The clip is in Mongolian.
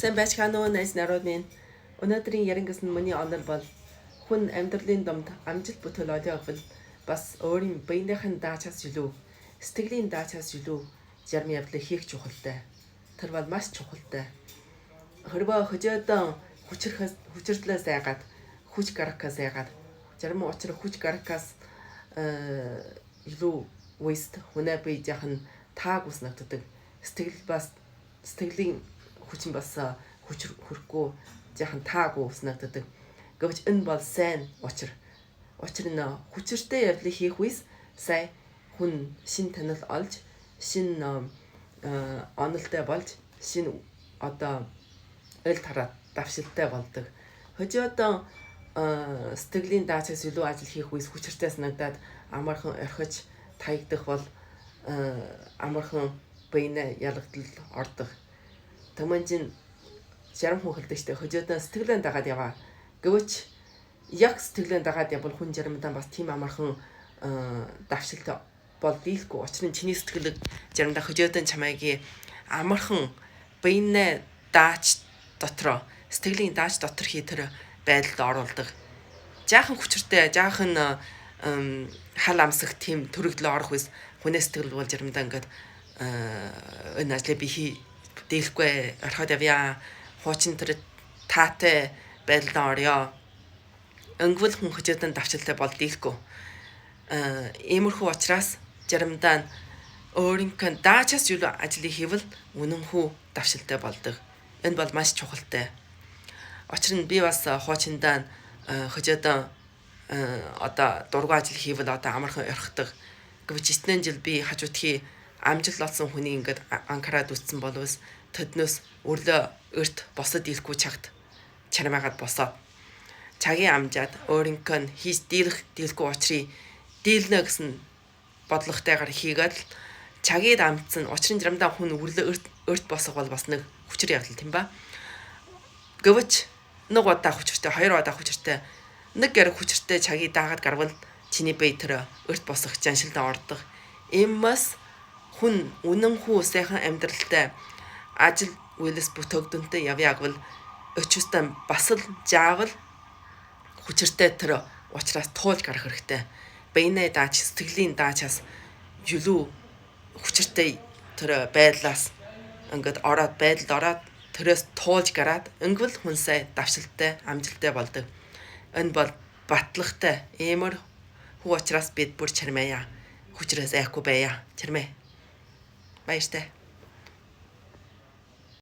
Сайн байцгаана уу найз нарууд минь. Өнөөдрийн ярин гэсэн миний онол бол хүн амьдралын домд амжилт бүтээл олё гэвэл бас өөрийн биенийх нь даачаас илүү сэтгэлийн даачаас илүү зарим явдлыг хийх чухалтай. Тэр бол маш чухалтай. Хэрвээ хожоодон хүчрхээс хүчрдлээс айгаад хүч гарахаас айгаад зарим учир хүч гарахаас илүү waste хүнээ бие жахан тааг уснагддаг. Сэтгэл бас сэтгэлийн хүч нь бас хүч хөрөхгүй жахан таагүй санагддаг. Гэвч энэ бол сайн учир. Учир нь хүчиртэй явдлыг хийх үес сая хүн шин танил олж, шин онолтой болж, шин одоо ил тараа давшилтай болдог. Хожоодон сэтгэлийн даачаас илүү ажил хийх үес хүчиртэй санагдаад амархан орхиж таягдах бол амархан биенээ ялгадал ордог. Тэмэн жарам хүн хэлдэг штэ хожоодон сэтгэлээ дагаад яваа. Гэвч яг сэтгэлээ дагаад явбал хүн заримдаа бас тийм амархан давшилт бол дийлэхгүй. Учир нь чиний сэтгэлэг заримдаа хожоодон чамайг амархан биенээ даач дотроо сэтгэлийн даач дотор хий тэр байдалд оруулдаг. Жаахан хүчиртэй, жаахан хал амсах тийм төрөгдлөө орох үс хүнээ сэтгэл бол заримдаа ингээд энэ ажлыг би хий дийлэхгүй орхиод явъя. Хуучин тэр таатай байдалд орё. Өнгөвөл хүн хожоодон давчилтай бол дийлэхгүй. Иймэрхүү учраас заримдаа өөрийнх нь даачаас юу ажлыг хийвэл үнэнхүү давшилтай болдог. Энэ бол маш чухалтай. Учир нь би бас хуучиндаа хожоодон одоо дургу ажил хийвэл одоо амархан орхидог. Гэвч эцнэн жил би хажуутхи амжилт олсон хүний ингээд Анкарад үтсэн боловс тэднээс өрлөө өрт босод ирэхгүй чагт чармаагаад босоод чагийн амжаад өөрийнх нь хийж дийлэх дийлэхгүй учрыг дийлнэ гэсэн бодлоготойгоор хийгээд л чагийг амтсан. Учир нь заримдаа хүн өрлөө өрт босох бол бас нэг хүчээр явдал тийм ба. Гэвч нэг удаа хүчтэй, хоёр удаа хүчтэй, нэг гэр хүчтэй чагийг даагаад гарвал чиний бие тэр өрт босох жаншилдаа ордог. Иммас хүн үнэнхүү сайхан амьдралтай ажил үйлс бүтэгдэнтэй явъя гэвэл өчөстөн бас л жаавал хүчиртэй тэр учраас туулж гарах хэрэгтэй. Биенээ даач, сэтгэлийн даачаас илүү хүчиртэй тэр байдлаас ингээд ороод байдалд ороод тэрээс туулж гараад өнгөвл хүн сай давшилттай, амжилттай болдог. Энэ бол батлагтай иймэр хүү учраас бид бүр чармаяа. Хүчрээс айхгүй байя. Чармай. Баяртай.